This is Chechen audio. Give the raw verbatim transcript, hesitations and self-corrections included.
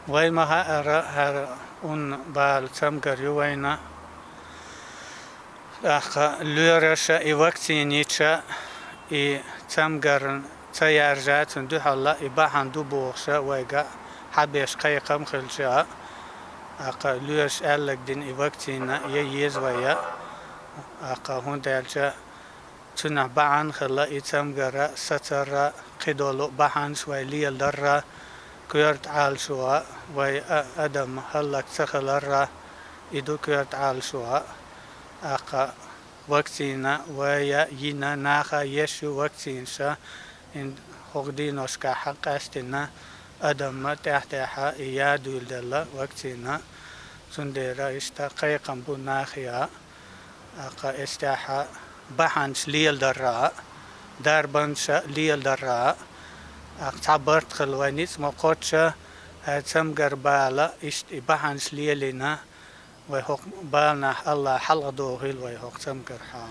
Вай ма хаьара, хӀара ун бала цамгар ю вайна. ТӀаккха лоьраша и вакцина йича, и цамгар ца яржа, цунна дуьхьал и бахьана ду бохуша вайга хьабеш кхайкхам хилча, тӀаккха лоьраша аьлларг дина и вакцина я еза вай. ТӀаккха хӀунда аьлча цунах бахьана хилла и цамгара сацарра, кхидолу бахьанаш вай леладарра, коьрта Ӏалашо вай а-, адам хӀаллак ца хиларра, и ду коьрта Ӏалашо. ТӀаккха вакцина вай йина, наха еш ю вакцинаша, хӀинца хӀокху дийношкахь къаьстина адамна тӀаьхь-тӀаьхьа и яа дуьйладелла вакцина. Цундела иштта кхайкхам бу нахе. ТӀаккха эстехьа бахьанаш леладарра, дарбанаш леладарра, тӀаккха цхьа барт хилла вай ницкъ ма кхоччу, хӀара цамгар бала иштта и бахьанаш лелийна, вай хӀокху баланах Алла хьалха дохийла вай хӀокху цамгархьа.